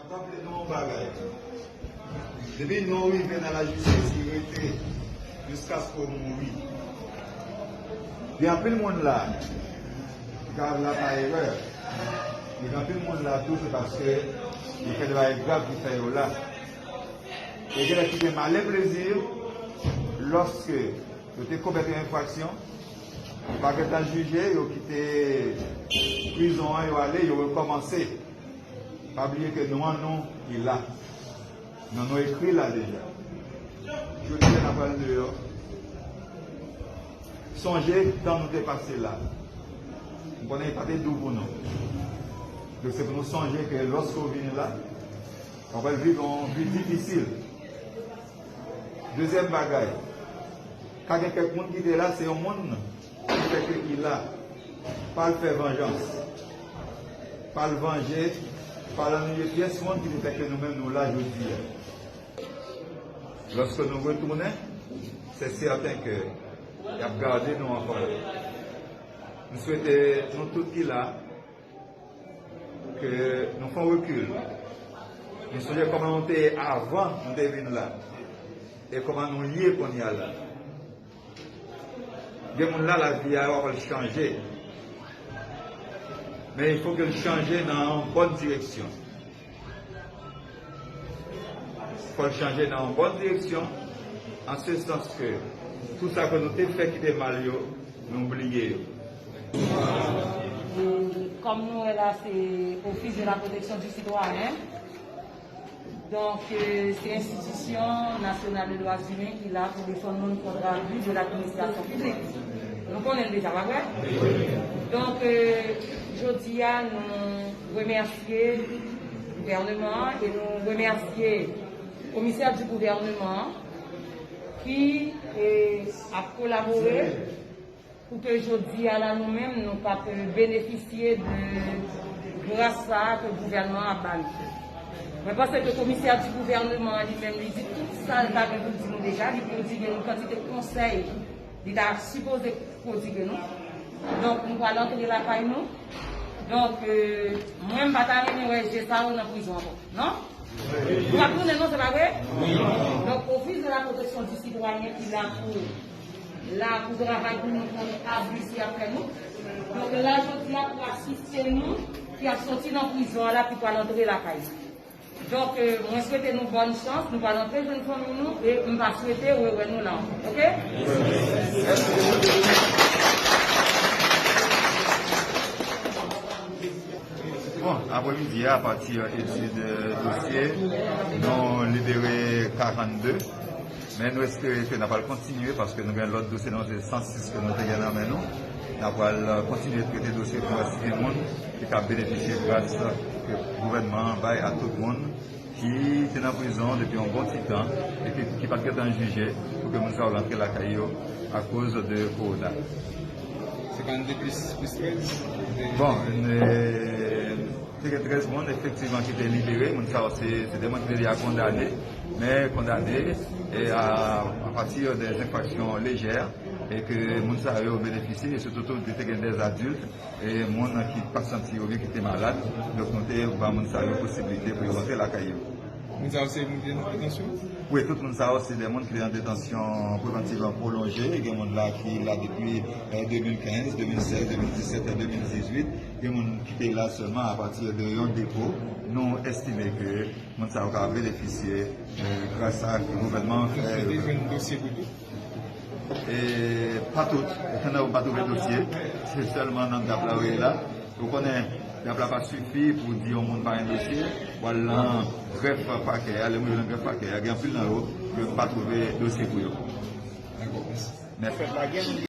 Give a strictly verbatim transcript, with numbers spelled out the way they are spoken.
Raple nou yon bagay. Depi nou rive nan lajistis, li rete jiskaske w mouri. Gen anpil moun la ki ka la pa erè. Men gen anpil moun la tou, se paske yo fè de bagay grav ki fè yo la. E gen lè ki gen male plezi lòske yo te komèt yon enfraksyon, yo pa gentan jije, yo kite prizon an, yo ale, yo rekòmanse. Pa bliye ke non an nou ki la. Non nou ekri la deja. Jodi a n ap al deyò. Sonje tan nou te pase la. M konnen li pa te dou pou nou. Donk se pou nou sonje ke lòske w vini la, w ap al viv yon vi difisil. Dezyèm bagay, ka gen kèk moun ki te la, se yon moun ki fè ke li la, pa l fè vanjans, pa l vanje, pa l anniye pyès moun ki te fè ke nou menm nou la jodi a. Lòske nou retounen, se sèten ke y ap gade nou ankò la. M swete nou tout ki la, ke nou fè yon rekil. Nou sonje kòman nou te ye avan nou te vin la, e kòman nou ye kounye a la. Gen moun la, lavi a w ap wè l chanje. Men il faut que l chanje nan yon bòn direksyon. Fò l chanje nan yon bòn direksyon, an se sans ke tout sa ke nou te fè ki te mal yo, nou bliye yo. Kòm nou wè la, se Office de la Protection du Citoyen. Donk, euh, se Institution Nationale des Droits Humains ki la pou defann moun kont abi de ladministrasyon piblik. Nou konnen l deja, pa vre? Donk, euh, jodi a, nou remèsye gouvènman an e nou remèsye komisè di gouvènman an ki, euh, ap kolabore pou ke jodi a la, nou menm, nou kap, euh, benefisye de gras sa a ke gouvènman an ap ba nou. Mwen panse ke komisè di gouvènman an li menm, li di tout sa l ta gen pou l di nou deja, li pwodige nou kantite konsèy li ta sipoze pwodige nou. Donk, nou pral antre lakay nou. Donk, euh, mwen, m pa ta renmen wè je sa yo nan prizon ankò. Non? Nou ap tounen non, se pa vre? Donk, Office de la Protection du Citoyen ki la pou, la pou travay pou nou kont abi y ap fè nou. Donk, la jodi a pou asiste nou ki ap soti nan prizon an la, ki pral antre lakay nou. Donk, euh, mwen swete nou bòn chans, nou pral antre jwenn fanmi nou, e m pa swete rewè nou la ankò. Oke? Bon, apremidi a, apati etid, euh, dosye, nou libere karannde. Men nou espere ke n ap al kontinye, paske nou gen lòt dosye, nou se san sis ke nou te gen nan men nou. N ap al, euh, kontinye trete dosye pou wè si gen moun ki ka benefisye gras ke gouvènman an bay a tout moun ki te nan prizon depi yon bon ti tan e ki, ki pa t gentan jije, pou ke moun sa yo rantre lakay yo akoz de kowona. Se pa n te plis, plis trèz? Bon, te gen trèz moun efektivman ki te libere. Moun sa yo se, se de moun ki te deja kondane, men kondane e a, apati de enfraksyon lejè e ke moun sa yo benefisye, e sitou tou te gen de adilt e moun ki pa t santi yo byen, ki te malad. Donk, nou te ba moun sa yo posiblite pou yo rantre lakay yo. Moun sa yo se moun ki te nan detansyon? Wi, tout moun sa yo se de moun ki te nan detansyon prevantiv pwolonje. Gen moun la ki la depi, eh, de mil kenz, de mil sèz, de mil disèt, de mil dizuit. Gen moun ki te la sèlman apati de yon depo. Nou estime ke moun sa yo ka benefisye, eh, gras a gouvènman an fè. Yo te jwenn dosye pou tout? E pa tout. Nan yo pa twouve dosye. Se sèlman nan dap la yo ye la. Ou konnen, dap la pa sifi pou di yon moun pa gen dosye. W al nan grèf pakè a, lè moun yo nan grèf pakè a, gen anpil nan yo, yo pa twouve dosye pou yo. Dakò, mèsi. Mèsi.